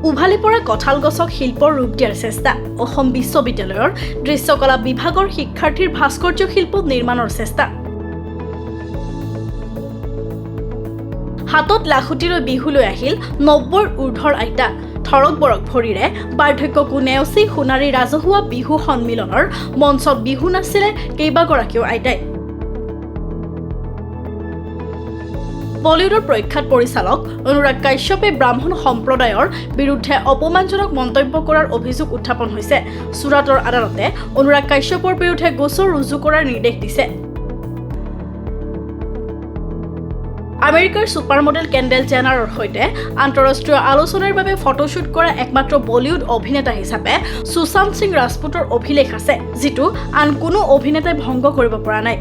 উভালি পৰা কঁঠাল গছক শিল্পৰ ৰূপ দিয়াৰ চেষ্টা। অসম বিশ্ববিদ্যালয়ৰ দৃশ্যকলা বিভাগৰ শিক্ষাৰ্থীৰ ভাস্কৰ্য শিল্প নিৰ্মাণৰ চেষ্টা। হাতত লাখুটি লৈ বিহুলৈ আহিল 90ৰ ঊৰ্ধৰ আইতা। থৰক বৰক ভৰিৰে বাৰ্ধক্যকো নেওচি সোণাৰী ৰাজহুৱা বিহু সন্মিলনৰ মঞ্চত বিহু নাচিলে কেইবাগৰাকীও আইতাই। বলিউডৰ প্ৰখ্যাত পৰিচালক অনুৰাগ কাশ্যপে ব্ৰাহ্মণ সম্প্ৰদায়ৰ বিৰুদ্ধে অপমানজনক মন্তব্য কৰাৰ অভিযোগ উত্থাপন হৈছে। চুৰাটৰ আদালতে অনুৰাগ কাশ্যপৰ বিৰুদ্ধে গোচৰ ৰুজু কৰাৰ নিৰ্দেশ দিছে। আমেৰিকাৰ ছুপাৰ মডেল কেণ্ডেল জেনাৰৰ সৈতে আন্তঃৰাষ্ট্ৰীয় আলোচনাৰ বাবে ফটোশ্বুট কৰা একমাত্ৰ বলিউড অভিনেতা হিচাপে সুশান্ত সিং ৰাজপুতৰ অভিলেখ আছে, যিটো আন কোনো অভিনেতাই ভংগ কৰিব পৰা নাই।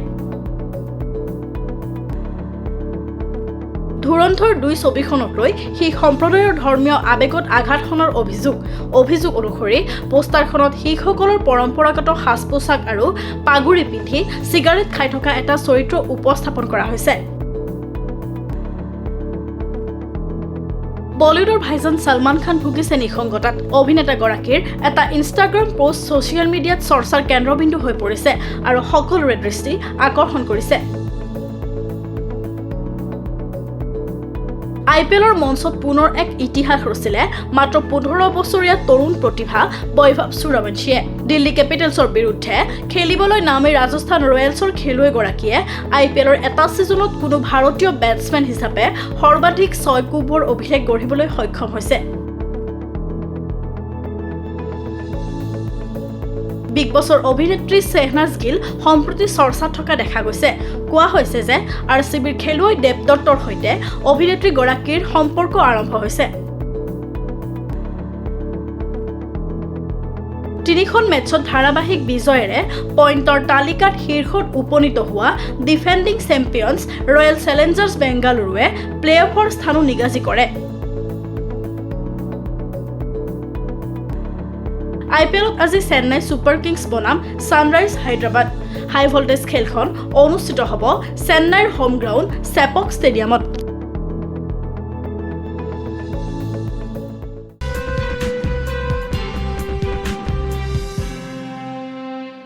ধুৰন্ধৰ 2 ছবিখনক লৈ শিখ সম্প্ৰদায়ৰ ধৰ্মীয় আৱেগত আঘাত সনাৰ অভিযোগ। অভিযোগ অনুসৰি পোষ্টাৰখনত শিখসকলৰ পৰম্পৰাগত সাজ পোছাক আৰু পাগুৰি পিন্ধি চিগাৰেট খাই থকা এটা চৰিত্ৰ উপস্থাপন কৰা হৈছে। বলিউডৰ ভাইজান ছলমান খান ভুগিছে নিসংগতাত। অভিনেতাগৰাকীৰ এটা ইনষ্টাগ্ৰাম পোষ্ট ছ'চিয়েল মিডিয়াত চৰ্চাৰ কেন্দ্ৰবিন্দু হৈ পৰিছে আৰু সকলোৰে দৃষ্টি আকৰ্ষণ কৰিছে। আই পি এলৰ মঞ্চত পুনৰ এক ইতিহাস ৰচিলে মাত্ৰ 15 বছৰীয়া তৰুণ প্ৰতিভা বৈভৱ সূৰ্যবংশীয়ে। দিল্লী কেপিটেলছৰ বিৰুদ্ধে খেলিবলৈ নামি ৰাজস্থান ৰয়েলছৰ খেলুৱৈগৰাকীয়ে আই পি এলৰ এটা ছিজনত কোনো ভাৰতীয় বেটছমেন হিচাপে সৰ্বাধিক 6 কোবৰ অভিলেখ গঢ়িবলৈ সক্ষম হৈছে। বিগ বছৰ অভিনেত্ৰী শ্বেহনাজ গিল সম্প্ৰতি চৰ্চাত থকা দেখা গৈছে। কোৱা হৈছে যে আৰ চি বিৰ খেলুৱৈ দেৱদত্তৰ সৈতে অভিনেত্ৰীগৰাকীৰ সম্পৰ্ক আৰম্ভ হৈছে। তিনিখন মেটছত ধাৰাবাহিক বিজয়েৰে পইণ্টৰ তালিকাত শীৰ্ষত উপনীত হোৱা ডিফেণ্ডিং চেম্পিয়নছ ৰয়েল চেলেঞ্জাৰ্ছ বেংগালুৰুৱে প্লে অফৰ স্থানো নিগাজী কৰে। আই পি এলত আজি চেন্নাই ছুপাৰ কিংছ বনাম ছানৰাইজ হায়দৰাবাদ। হাই ভল্টেজ খেলখন অনুষ্ঠিত হ'ব চেন্নাইৰ হোম গ্ৰাউণ্ড চেপক ষ্টেডিয়ামত।